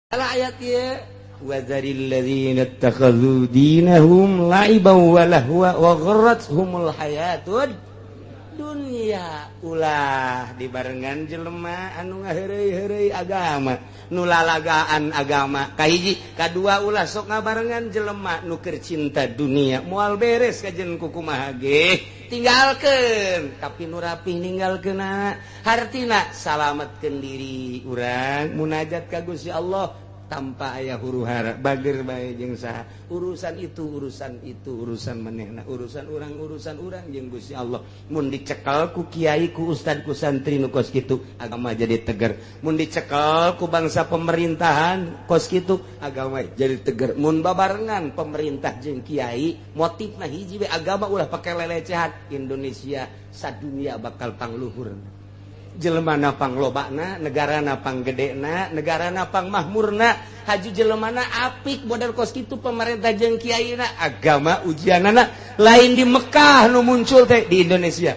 Ayat ya, wadzaril ladzina ittakhadhu dinahum la'iban wa lahwa wa gharrathumul hayatud dunya. Ulah dibarengan jelema anu ngaheureuy-heureuy agama, nu lalagaan agama. Kahiji, kadua, ulah sok ngabarengan jelema nu keur cinta dunia, moal beres kajen kukumaha ge. Tinggalkeun, tapi nu rapih ninggalkeunna, hartina salametkeun diri urang, munajat ka Gusti Allah tanpa aya huru hara, bager bae jeung saha. Urusan itu, urusan itu, urusan manehna, urusan urang, urusan urang jeung Gusti Allah. Mun dicekel ku kiai, ku ustad, ku santri nu kos kitu, agama jadi tegar. Mun dicekel ku bangsa pemerintahan kos kitu, agama jadi tegar. Mun babarengan pemerintah jeung kiai motifna hiji we, agama ulah pake lelecehan, Indonesia sadunia bakal pangluhur, jelemana panglobana, negarana panggedena, negarana pangmahmurna, haju jelemana apik model kos kitu pemerintah jeung kiaina. Agama ujianana lain di Mekah, nu muncul teh di Indonesia.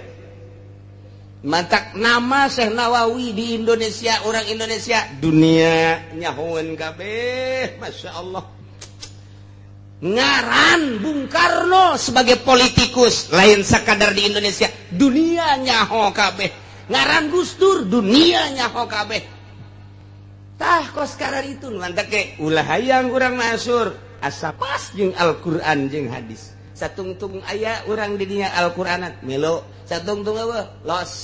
Mantak nama Syekh Nawawi di Indonesia, orang Indonesia dunia nyahoeun kabeh, Masya Allah. Ngaran Bung Karno sebagai politikus lain sakadar di Indonesia, dunia nyaho kabeh. Ngaran Gus Dur, dunia nyaho kabeh. Tah, kos karar itu mantak ke ulah hayang urang masur asa pas jeung Al-Qur'an jeung hadis. Satungtung aya urang di dinya Al-Qur'anat melo, satungtung eueuh los.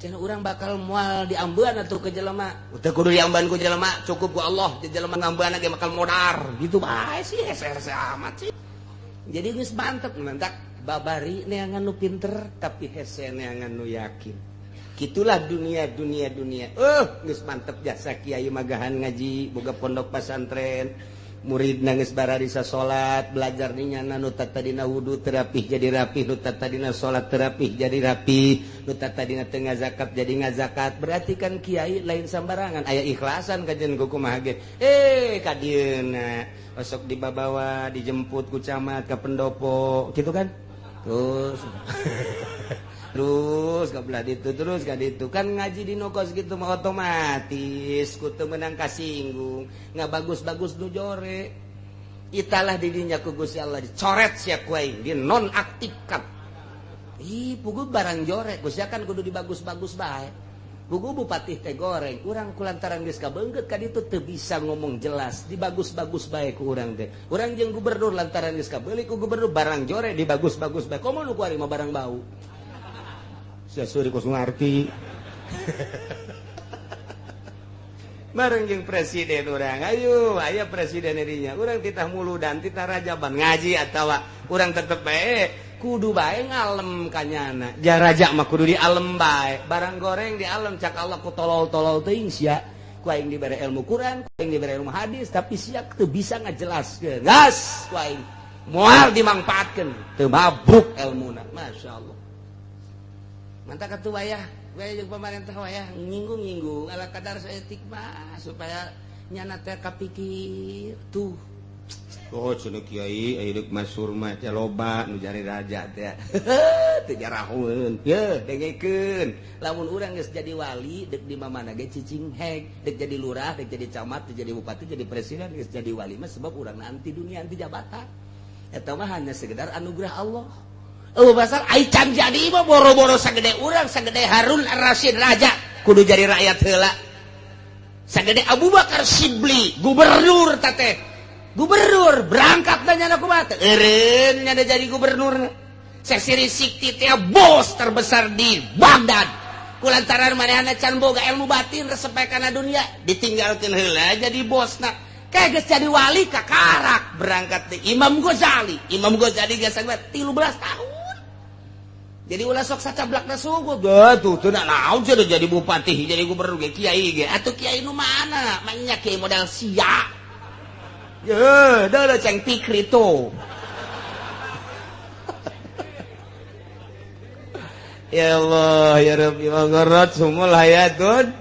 Cenah urang bakal moal diambean atuh ke jelema. Teu kudu diambean ku jelema, cukup ku Allah. Di jelema ngambean ge bakal modar. Gitu bae sih, hese-hese amat sih. Jadi geus mantep, mantak babari neangan nu pinter tapi hese neangan nu yakin. Gitulah dunia, dunia, dunia. Geus mantep jasa kiai magahan ngaji, boga pondok pesantren, murid nangis bararisa salat, belajar ninyana, nu tadina wudu teu rapih jadi rapih, nu tadina salat teu rapih jadi rapih, nu tadina teu ngazakat jadi ngazakat. Berarti kan kiai lain sambarangan, aya ikhlasan kajen kumaha ge. Ka dieuna osok dibabawa, dijemput ku camat ka pendopo gitu kan, terus terus ke belah ditu, terus ka ditu kan. Ngaji di kos gitu mah otomatis ku teu meunang kasinggung, nggak bagus-bagus nu jore. Italah didinya ku Gusti Allah dicoret sia ku aing, dinonaktifkan. Ih, puguh barang jore Gusti kan kudu dibagus-bagus bae. Puguh bupati teh goreng urang, kulantaran geus kabeungkeut ka ditu teu bisa ngomong jelas, dibagus-bagus bae ku urang teh. Urang jeung gubernur lantaran geus kabeuli ku gubernur, barang jore dibagus-bagus bae. Komo nu kuari mah barang bau sia, suri kos ngarti. Bareng jeung presiden urang, ayo aya presiden dinya, urang titah muludan, titah rajaban, ngaji atawa urang tetep bae kudu bae ngalem kanyana. Jaraja mah kudu dialem bae, barang goreng dialem. Cak Allah ku tolol-tolol teuing sia, ku aing dibere ilmu Quran, ku aing dibere ilmu hadis, tapi sia teu bisa ngajelaskeun. Gas ku aing moal dimangpaatkeun, teu mabuk ilmuna. Masya Allah. Mantap atuh wayah wayah jeung pemerintah, wayah nyinggung-nyinggung ala kadar saeutik mah supaya nyana teh kapikir tuh. Oh, cenah kiai aya deuk masur mah teh loba nu jari raja teh. Teu jarahueun. Ye, dengekeun. Lamun urang geus jadi wali, deuk di mana ge cicing heg, deuk jadi lurah, deuk jadi camat, deuk jadi bupati, jadi presiden, geus jadi wali mah sebab urang anti dunia, anti jabatan. Eta mah hanya sekedar anugerah Allah. Oh, pasal ai can jadi mah boro-boro sagede urang, sagede Harun Ar-Rasyid raja, kudu jadi rakyat heula. Sagede Abu Bakar Sibli, gubernur teh. Gubernur berangkat nanya aku mah eureun nya jadi gubernur. Syekh Siri Sikti teh bos terbesar di Baghdad. Kulantaran manehna can boga ilmu batin, resep kana dunia, ditinggalkeun heula jadi bosna. Kayak geus jadi wali kakarak berangkat di Imam Ghazali. Imam Ghazali geus 13 tahun. Jadi ulah sok sacablakna sungguh. Tuh teu naon sia jadi bupati, jadi gubernur ge, kiai ge. Atuh kiai nu mana? Manya kiai modal sia. Ye, dah ceng pikri tuh. Ya Allah, ya Rabbi, wa gharrat sumul hayatun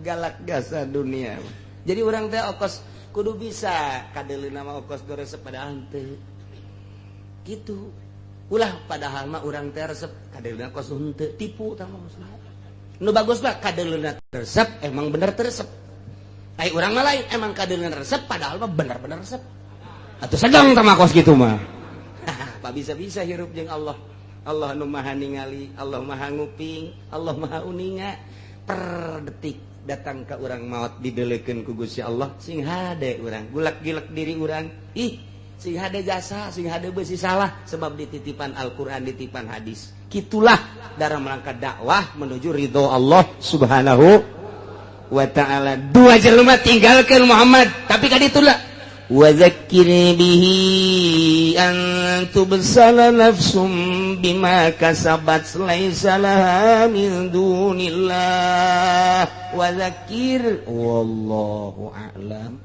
galak gasa dunia. Jadi urang teh okos kudu bisa kadeleuna mah okos goresep padahal henteu. Gitu. Ulah padahal mah urang teh resep kadeleuna kos henteu, tipu tah mah. Nu bagus mah kadeleuna resep, emang bener teresep. Ai urang mah lain, emang kadeungeun resep padahal mah bener-bener resep. Atuh sedang tah kos kitu mah. Pak, bisa-bisa hirup jeung Allah. Allah nu maha ningali, Allah maha nguping, Allah maha uninga. Per detik datang ke urang maut didelekeun ku Gusti Allah, sing hade urang, gulak-gilek diri urang. Ih, sing hade jasa, sing hade besi salah sebab dititipan Al-Qur'an, dititipan hadis. Kitulah dalam rangka dakwah menuju ridho Allah Subhanahu wa ta'ala. Dua jelema tinggalkan Muhammad, tapi kan itulah wa dzakkir bihi an tubsala nafsum bima kasabat laisa laha min dunillah wa dzakkir, wallahu a'lam.